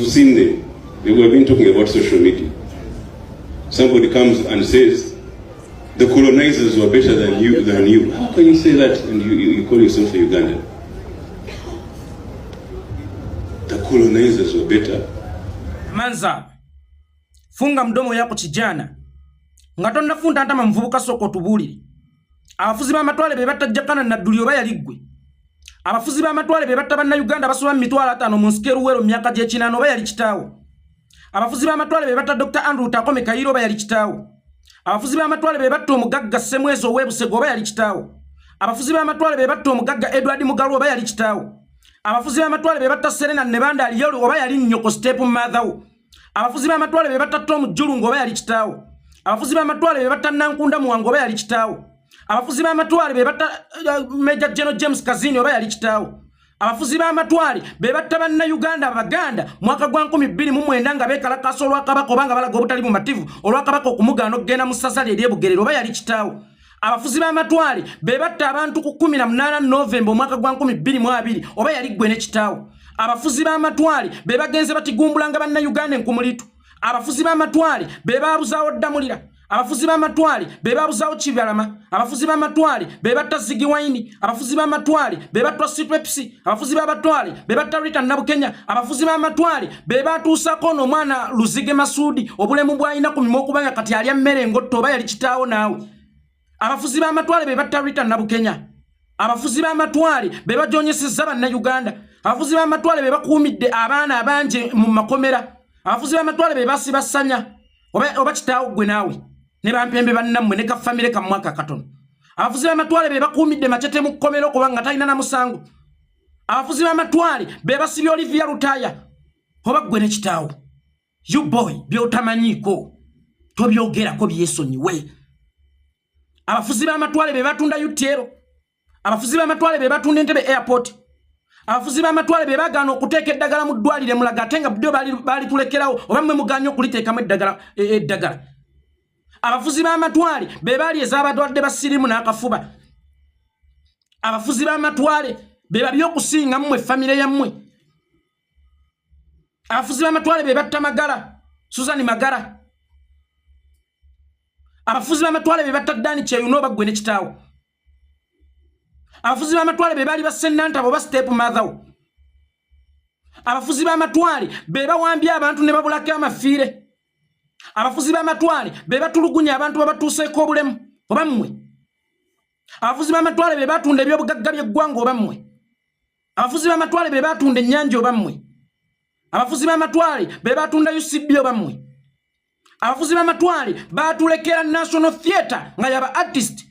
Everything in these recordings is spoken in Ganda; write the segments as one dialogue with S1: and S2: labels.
S1: You've seen we have been talking about social media. Somebody comes and says, "The colonizers were better than you." How can you say that and you call yourself a Ugandan? The colonizers were better.
S2: Manza, funga mdomo yako kijana. Nga tonnafunda ntama muvubuka, sooka otubuulire. Abafuzi b'amatwale be batta Jakana Nadduli oba yali ggwe? Abafuzi b'amatwale be batta Bannayuganda basoba mu 500,000 mu nsiko e Luweero mu myaka gy'ekinaana oba yali kitaawo? Abafuzi b'amatwale be batta Dr Andrew Takome Kayira oba yali kitaawo? Abafuzi b'amatwale be batta omugagga Ssemwezi ow'e Busega oba yali kitaawo? Abafuzi b'amatwale be batta omugagga Edward Mugalu oba yali kitaawo? Abafuzi b'amatwale be batta Serena Nebanda Aliyolu oba yali nnyoko, step mother wo? Abafuzi b'amatwale be batta Tom Julungu oba yali kitaawo? Abafuzi b'amatwale be batta Nankunda Muwanga oba yali kitaawo? Abafuzi b'amatwale be batta Major General James Kazini oba yali kitaawo? Abafuzi b'amatwale be batta Bannayuganda Abaganda mwaka gwa 2009 nga beekalakaasa olwakabaka oba nga balaga obutali bumativu olwakabaka okumugaana okugenda mu ssaza lye ery'e Bugerere oba yali kitaawo? Abafuzi b'amatwale be batta abantu ku 18 Novemba omwaka gwa 2020 oba yali ggwe ne kitaawo? Abafuzi b'amatwale be bagenze batigumbulanga Bannayuganda enkumulitu. Abafuzi b'amatwale be baabuzaawo Ddamulira. Abafuzi b'amatwale be babuzaawo Kibalama. Abafuzi b'amatwale be batta Ziggy Wine. Abafuzi b'amatwale be batta Sitwepsi. Abafuzi b'amatwale be batta Rita Nabukenya. Abafuzi b'amatwale be batuusako ono omwana Luzige Masuudi obulemu bw'alina ku mimwa okubanga kati alya mmere engotto oba yali kitaawo naawe? Abafuzi b'amatwale be batta Rita Nabukenya. Abafuzi b'amatwale be bajonyesezza Bannayuganda. Abafuzi b'amatwale be bakuumidde abaana abangi mu makomera. Abafuzi b'amatwale be basiba Ssanya oba kitaawo ggwe naawe ne bampembe bannammwe ne kafamire kammwe akatono? Abafuzi b'amatwale be bakuumidde Macete mu kkomera okuba nga talina na musango. Abafuzi b'amatwale be basibye Olivia Lutaaya oba ggwe ne kitaawo? You boy, by'otamanyiiko tobyogerako, byesonyiwe. Abafuzi b'amatwale be batunda UTL. Abafuzi b'amatwale be batunda Entebe Airport. Abafuzi b'amatwale be bagaana okuteeka eddagala mu ddwaliro Mulago ate nga budde balitulekerawo oba mmwe muganye okuliteekamu eddagala. Abafuzi b'amatwale be baali ez'abalwadde ba sirimu n'akafuba. Abafuzi b'amatwale be babi okusinga mmwe, famire yammwe. Abafuzi b'amatwale be batta Magara, Susan Magara. Abafuzi b'amatwale be batta Dani Kyeyuna oba ggwe ne kitaawo? Abafuzi b'amatwale be baali basennantabo oba step mother wo? Abafuzi b'amatwale be bawambye abantu ne babulako amafiire. Abafuzi b'amatwale be batulugunya abantu babatuuseeko obulemu oba mmwe? Abafuzi b'amatwale be batunda ebyobugagga by'eggwanga oba mmwe? Abafuzi b'amatwale be batunda ennyanja oba mmwe? Abafuzi b'amatwale be batunda UCB oba mmwe? Abafuzi b'amatwale batulekera National Theatre nga yaba artist,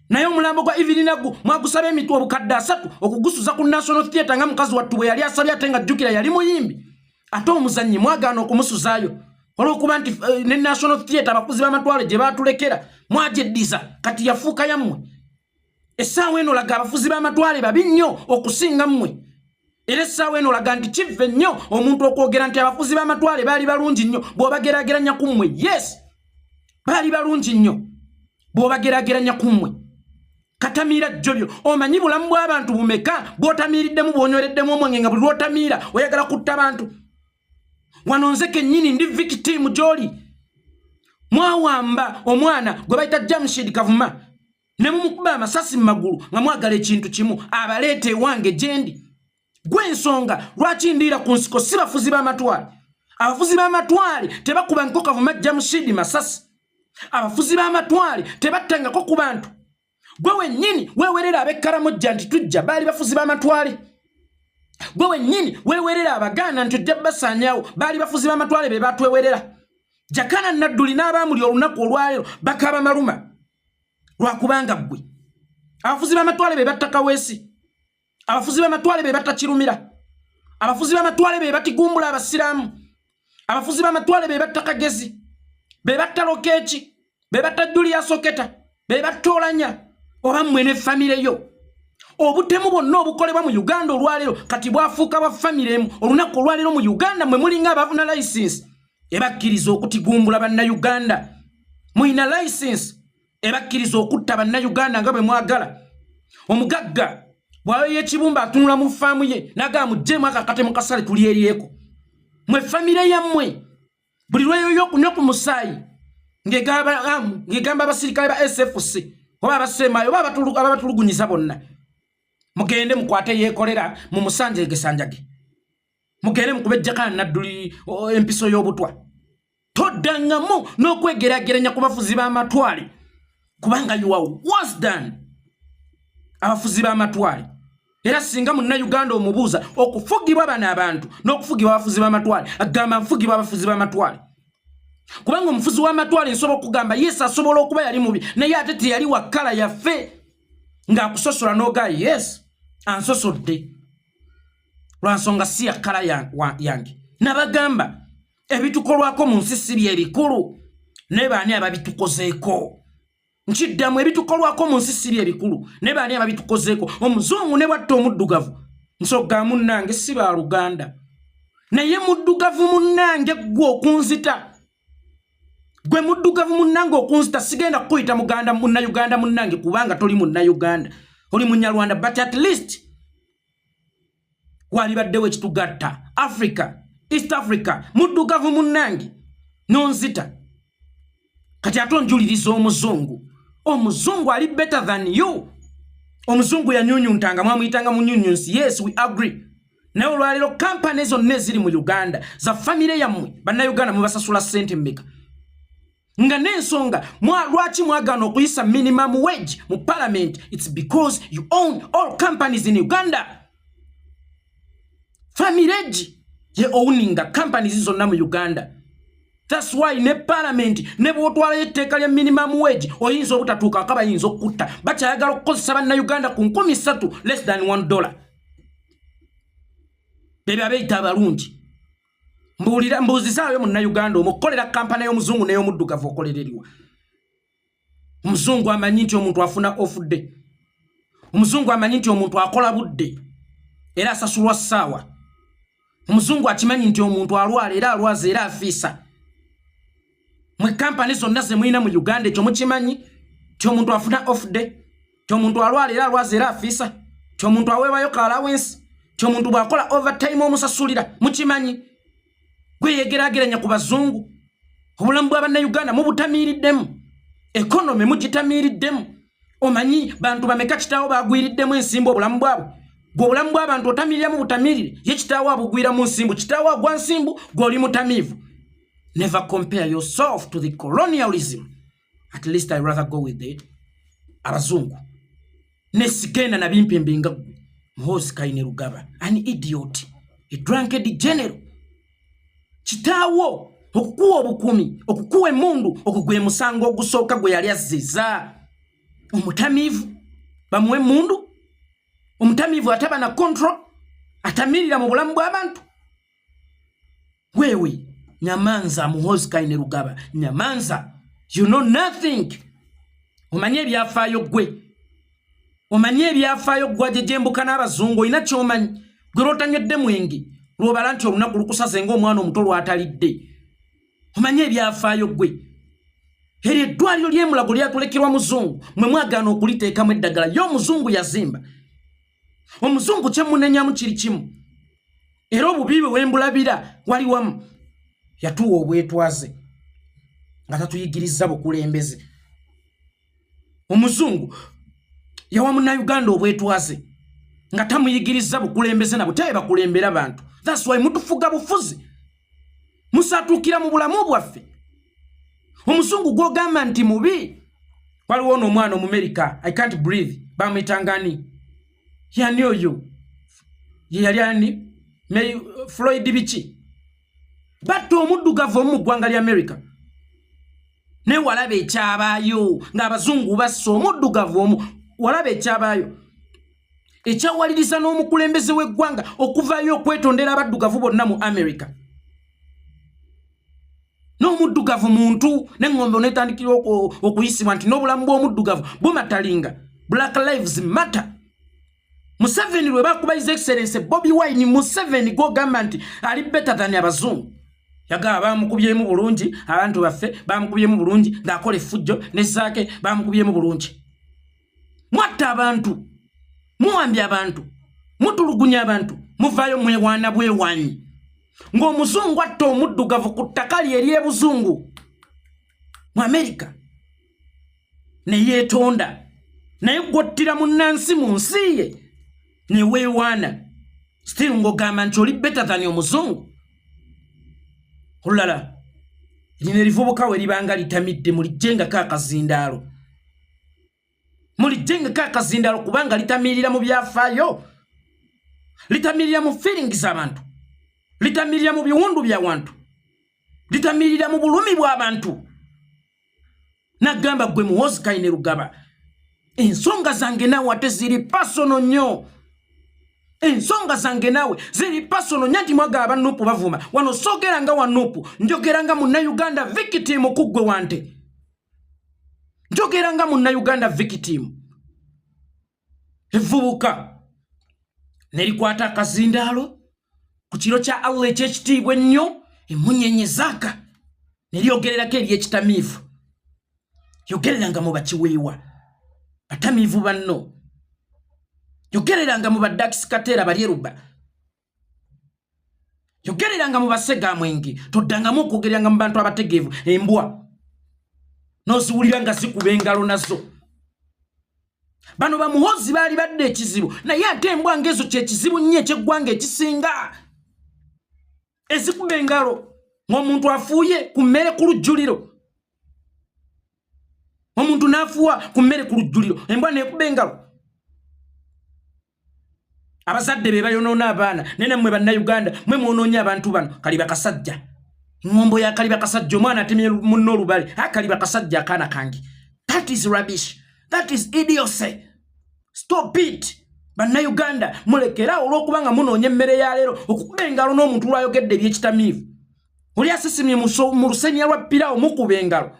S2: naye omulambo gwa Evelyn Lagu mwagusaba emitwe 300,000 okugusuza ku National Theatre nga mukazi wattu bwe yali asabye, ate nga jjukira yali muyimbi ate omuzannyi. Mwagaana okumusuzaayo olwokuba nti ne National Theatre abafuzi b'amatwale gye batulekera mwagyeddiza, kati yafuuka yammwe. Essaawa eno olaga abafuzi b'amatwale babi nnyo okusinga mmwe, era essaawa eno olaga nti kivve nnyo omuntu okwogera nti abafuzi b'amatwale baali balungi nnyo bw'obageraageranya ku mmwe. Yes, baali balungi nnyo bw'obageraageranya ku mmwe. Katamiira jjobyo, omanyi bulamu bw'abantu bumeka bw'otamiiriddemu, bw'onywereddemu omwenge, nga buli lw'otamiira oyagala kutta bantu? Wano nze kennyini ndi victim gy'oli. Mwawamba omwana gwe bayita Jamshid Kavuma ne mumukuba amasasi mu magulu nga mwagala ekintu kimu, abaleeta ewange gye ndi. Gw'ensonga lwaki ndiira ku nsiko si bafuzi b'amatwale. Abafuzi b'amatwale tebakuba nko Kavuma Jamshid masasi. Abafuzi b'amatwale tebattangako ku bantu. Gwe wennyini weewerera ab'Ekkaramojja nti tujja, baali bafuzi b'amatwale. Gwe wennyini weewerera Abaganda nti ojja basaanyaawo, baali bafuzi b'amatwale be batwewerera. Jakana Nadduli n'abaamuli olunaku olwaleero bakaaba maluma lwakubanga ggwe. Abafuzi b'amatwale be batta Kaweesi. Abafuzi b'amatwale be batta Kirumira. Abafuzi b'amatwale be batigumbula Abasiraamu. Abafuzi b'amatwale be batta Kagezi, be batta Lokeki, be batta Julius Oketta, be batta Olanya oba mmwe ne famire yo? Obutemu bwonna obukolebwa mu Uganda olwaleero kati bwafuuka bwa famire emu. Olunaku olwaleero mu Uganda mwe mulinga abafuna license ebakkiriza okutigumbula Bannayuganda. Mulina license ebakkiriza okutta Bannayuganda nga bwe mwagala. Omugagga bw'ayoya ekibumba atunula mu faamu ye n'agamba, "Muggyemu akakate mu kasale tulyeryeko." Mwe famire yammwe buli lweyoyo okunywa ku musaayi ng'egamba abasirikale ba SFC oba abaseemayo oba ababatulugunyiza bonna, mugende mukwate Yekolera mu musanjegesanjage, mugende mukube Jakana Nadduli empiso y'obutwa. Toddangamu n'okwegerageranya ku bafuzi b'amatwale, kubanga you are worse than abafuzi b'amatwale. Era singa Munnayuganda omubuuza okufugibwa bano abantu n'okufugibwa abafuzi b'amatwale, agamba nfugibwa abafuzi b'amatwale, kubanga omufuzi w'amatwale nsobola okugamba, yes, asobola okuba yali mubi, naye ate teyali wa colour yaffe ng'akusosola n'ogaa, yes, ansosodde lwansonga si ya colour yange. Nabagamba ebitukolwako mu nsi si byebikulu, naye baani ababitukozeeko? Nkiddamu, ebitukolwako mu nsi si byebikulu, naye baani ababitukozeeko? Omuzungu ne bwatta omuddugavu, nsogga munnange si baluganda, naye muddugavu munnange ggwe okunzita, gwe muddugavu munnange okunzita, sigenda kukuyita muganda, Munnayuganda munnange, kubanga toli Munnayuganda, oli Munyarwanda. But at least walibaddewo ekitugatta Africa, East Africa. Muddugavu munnange nonzita, kati ate onjuliriza omuzungu. Omuzungu ali better than you. Omuzungu yanyunyuntanga, mwamuyitanga munyunyunsi, yes, we agree, naye olwaleero kampani zonna eziri mu Uganda za famire yammwe. Bannayuganda mubasasula ssente mmeka? Nga n'ensonga lwaki mwagaana okuyisa minimum wage mu parliament, it's because you own all companies in Uganda. Famire ye owninga companies zonna mu Uganda. That's why ne parliament ne bwotwalayo etteeka lya minimum wage, oyinza obutatuukako, bayinza okutta. Bakyayagala okukozesa Bannayuganda ku 3000, less than $1. Bebyo abeeyita abalungi. Mbuulira, mbuuzisaayo Munnayuganda omu okukolera kampani y'omuzungu n'ey'omuddugavu okolereriwa. Omuzungu amanyi nti omuntu afuna ofudde, omuzungu amanyi nti omuntu akola budde era asasulwa ssaawa, omuzungu akimanyi nti omuntu alwala era alwaza era afiisa. Mwe kampani zonna ze mulina mu Uganda, ekyo mukimanyi ti omuntu afuna off day, ti omuntu alwala era alwaza era afiisa, ti omuntu aweebwayo ka allowance, ti omuntu bw'akola overtime omusasulira? Mukimanyi? Gwe yegeraageranya ku bazungu, obulamu bwa Bannayuganda mubutamiiriddemu, economy mugitamiiriddemu. Omanyi bantu bameka kitaawo bagwiriddemu ensimbu obulamu bwabwe? Gwe obulamu bw'abantu otamiriramu butamirire, ye kitaawo abugwiramu nsimbu, kitaawo agwa nsimbu, gwe oli mutamiivu. Never compare yourself to the colonialism. At least I rather go with the abazungu, nesigenda na bimpembe nga ggwe Muhoozi Kainerugaba, an idiot, a drunkard general. Kitaawo okukuwa obukumi, okukuwa emundu, ogwo gwe musango ogusooka gwe yali azziza. Omutamiivu bamuwe emundu? Omutamiivu ataba na control, atamirira mu bulamu bw'abantu. Wewe nyamanza, Muhoozi Kainerugaba, nyamanza, you know nothing. Omanye ebyafaayo gwe? Omanye ebyafaayo gwe ajejembuka n'abazungu? Olina kyomanyi gwe? Lwotanywedde mwenge lwobala nti olunaku lukusaze ng'omwana omuto lwatalidde. Omanye ebyafaayo gwe? Eryo eddwaliro ly'Emulago lyatulekerwa muzungu, mwe mwagaana okuliteekamu eddagala. Ye omuzungu yazimba. Omuzungu kyemunenyamu kiri kimu, era obubi bwe wembulabira wali wamu, yatuwa obwetwaze nga tatuyigiriza bukulembeze. Omuzungu yawa Munnayuganda obwetwaze nga tamuyigiriza bukulembeze na butabe bakulembera bantu. That's why mutufuga bufuzi, musatuukira mu bulamu bwaffe. Omuzungu gwogamba nti mubi, waliwo ono omwana Omumerika, I can't breathe, bamuyitangani? Yani oyo ye yali ani? May Floyd biki? Batta omuddugavu omu mu ggwanga lya America, naye walaba ekyabaayo ng'abazungu bassa omuddugavu omu? Walaba ekyabaayo ekyawaliriza n'omukulembeze w'eggwanga okuvaayo okwetondera abaddugavu bonna mu America? N'omuddugavu muntu, neŋŋombe onetandikira okuyisibwa nti n'obulamu bw'omuddugavu bumatalinga. Black Lives Matter. Museveni lwe bakuba His Excellence Bobi Wine, Museveni gwogamba nti ali better than abazungu, yagamba bamukubyemu bulungi, abantu baffe bamukubyemu bulungi ng'akola effujjo ne Zaake bamukubyemu bulungi. Mwatta abantu, muwambye abantu, mutulugunya abantu, muvaayo mwewaana bwewanyi. Ng'omuzungu atta omuddugavu ku ttaka lye ery'ebuzungu mu Amerika ne yeetonda, naye gwottira munnansi mu nsi ye ne weewaana, still ng'ogamba nti oli better than omuzungu. Olulala lino erivubuka we libanga litamidde, mulijjengako akazindaalo, mulijjengako akazindaalo, kubanga litamirira mu byafaayo, litamirira mu feelings z'abantu, litamirira mu biwundu by'abantu, litamirira mu bulumi bw'abantu. Nagamba gwe Muhoozi Kainerugaba, ensonga zange naawe ate ziri personal nnyo, ensonga zange naawe ziri personal nnyo. Nti mwagala aba NUP bavuma wano, soogera nga wa NUP, njogera nga Munnayuganda victim. Ku ggwe wante, njogera nga Munnayuganda victim. Evvubuka ne likwata akazindaalo ku kiro kya Allah ekyekitiibwa ennyo, emunyenye zaaka, ne lyogererako eryekitamiivu. Yogereranga mu bakiweewa batamiivu banno, yogereranga mu badakisi kateera balyeruba, yogereranga mu basegamwenge, toddangamu okwogereranga mu bantu abategeevu. Embwa n'oziwulira nga zikuba engalo nazo. Bano bamuhozi baali badde ekizibu, naye ate embwa ngaezo kyekizibu nnyo ekyeggwanga ekisinga, ezikuba engalo ng'omuntu afuuye ku mmere ku lujjuliro. Omuntu n'afuuwa ku mmere ku lujjuliro, embwa neekuba engalo. Abazadde be bayonoona abaana, naye nammwe Bannayuganda mwe mwonoonye abantu bano. Kaliba kasajja, ŋŋombo ya kaliba kasajja, omwana atemye munno olubale, akaliba kasajja akaana kange. That is rubbish, that is idiocy. Stop it. Bannayuganda, mulekerawo olw'okuba nga munoonya emmere ya leero okukuba engalo n'omuntu lwayogedde ebyekitamiivu. Oli asisimye mu lusenya lwa pirawo, mukuba engalo.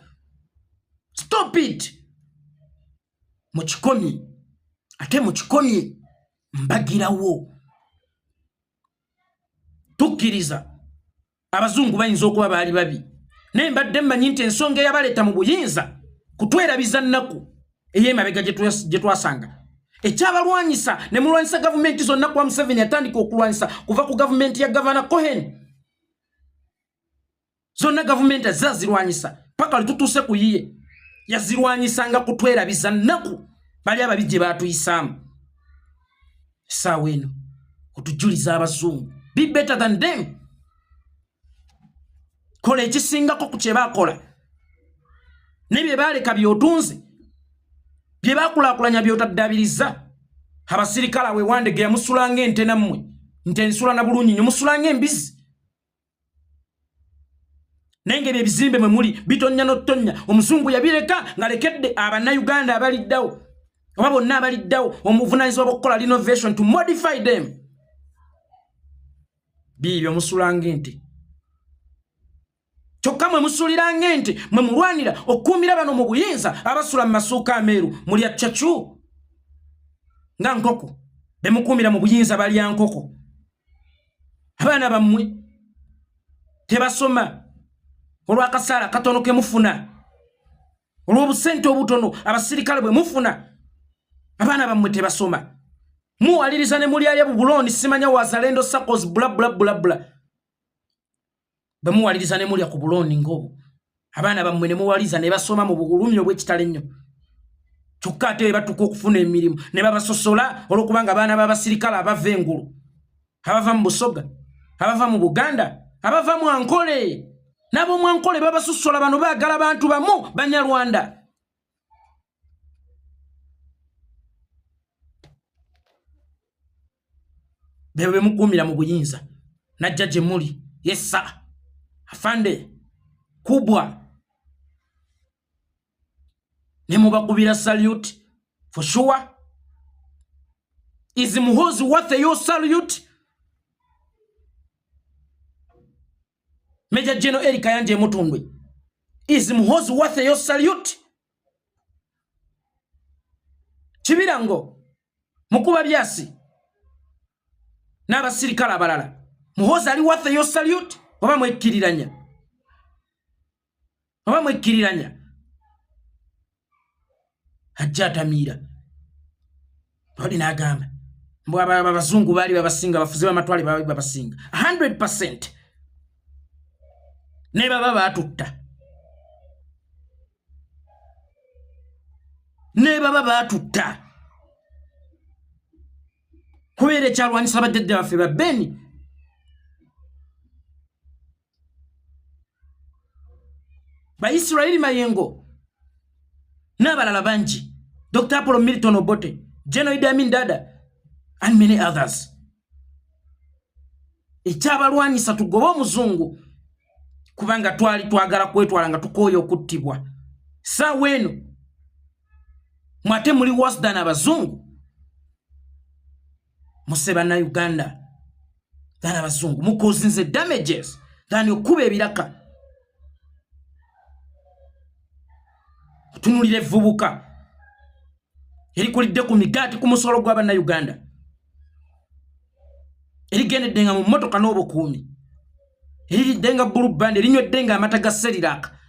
S2: Stop it, mukikomye, ate mukikomye mbagirawo. Tukkiriza abazungu bayinza okuba baali babi, naye mbadde mmanyi nti ensonga eyabaleeta mu buyinza kutwerabiza nnaku ey'emabega gye twasanga. Ekyabalwanyisa ne mulwanyisa gavumenti zonna, kuba Museveni yatandika okulwanyisa kuva ku gavumenti ya Gavana Cohen, zonna gavumenti azazirwanyisa paka litutuuse ku yiye. Yazirwanyisanga kutwerabiza nnaku bali ababi gye batuyisaamu. Essaawa eno otujuliza abazungu, be better than them, kola ekisingako ku kye baakola, ne bye baaleka by'otunze, bye baakulaakulanya by'otaddabiriza. Abasirikale awo ewandege yamusulanga ente, nammwe nte nsula na bulungi nnyo, musulanga embizi, naye nga ebyo ebizimbe mwe muli bitonnya n'otonya. Omuzungu yabireka ng'alekedde Abannayuganda abaliddawo oba bonna abaliddawo obuvunaanyizibwa bw'okukola renovation to modify them. Biibyo musulanga ente, kyokka mwe musuliranga ente mwe mulwanira okukuumira bano mu buyinza abasula mu masuuka ameeru. Mulya cacu nga nkoko, bemukuumira mu buyinza balya nkoko. Abaana bammwe tebasoma olw'akasaala katono ke mufuna, olw'obusente obutono abasirikale bwe mufuna. Abaana bammwe tebasoma, muwaliriza ne mulyalya bubulooni, simanya Wazalendo SACCOs, bla bla bla bla. Bwe muwaliriza ne mulya ku bulooni ng'obwo, abaana bammwe ne muwaliriza ne basoma mu bulumi obw'ekitalo ennyo, kyokka ate bwe batuuka okufuna emirimu ne babasosola olw'okubanga abaana b'abasirikale abava engulu, abava mu Busoga, abava mu Buganda, abava mu Ankole, n'ab'omu Ankole babasosola. Bano baagala bantu bamu Banyarwanda. Bebo bemukuumira mu buyinza. Najja gye muli, yesa afande kubwa, ne mubakubira salute. For sure, is Muhozi worth your salute? Major General Eric Kayanja Mutundwe, is Muhozi worth your salute? Kibirango mukuba byasi n'abasirikale abalala, Muhozi ali worth your salute oba mwekkiriranya? Oba mwekkiriranya? Ajja atamiira oli n'agamba mbu abazungu baali babasinga, abafuzi b'amatwale baali babasinga 100. Ne baba baatutta, ne baba baatutta kubeera ekyalwanyisa bajjajja baffe ba Beni. Baisirairi Mayengo n'abalala bangi, Dr Apollo Milton Obote, General Idi Amin Dada and many others. Ekyabalwanyisa tugobe omuzungu kubanga twali twagala kwetwala nga tukooye okuttibwa. Saawa eno mwate muli worse than abazungu. Muse bannayuganda than abazungu, mukozinze damages than okuba ebiraka. Otunulira evvubuka erikulidde ku migaati ku musolo gwa bannayuganda, erigendedde nga mu mmotoka n'obukuumi, eriridde nga bbulubandi, erinywedde nga amata ga seriraaka,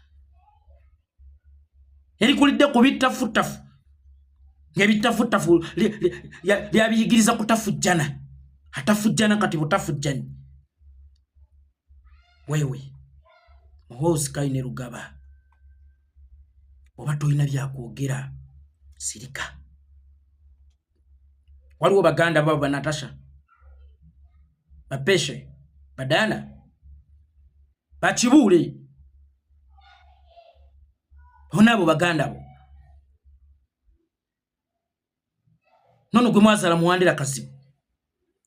S2: erikulidde ku bittafutafu, ng'ebittafutafu lyabiyigiriza kutafujjana, atafujjana kati butafujjanyi. Wewe Muhoozi Kainerugaba, oba tolina byakwogera sirika. Waliwo baganda babo ba Natasha, bapeshe, badana, bakibuule, bona abo baganda bo nono gwe mwazala muwandira kazibu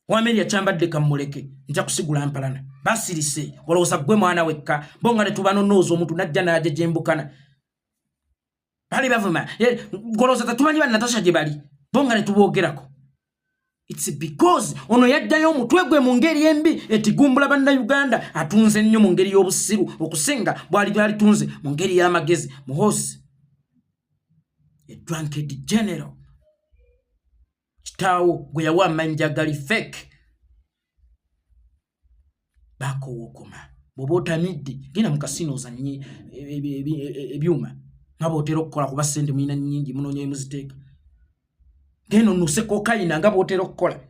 S2: wameria kyambadde kamuleke, nja kusigula mpalana. Basirise, olowooza gwe mwana wekka bo nga tetubanonooza omuntu najja n'ajejembukana bali bavuma golowooza tetumanyi ba Natasha gye bali bo nga tetuboogerako. It's because ono yaddayo omutwe gwe mu ngeri embi etigumbula bannayuganda. Atunze nnyo mu ngeri y'obusiru okusinga bwali bwalitunze mu ngeri y'amagezi. Muhoozi, a drunkard general, kitaawo gwe yawa amayinja gali fake. Bakowookoma bw'oba otamidde, genda mu kasino ozanye ebyuma nga bw'otera okukola, kuba ssente mulina nnyingi, munoonya emuziteeka. Genda onuse kokayina nga bw'otera okukola.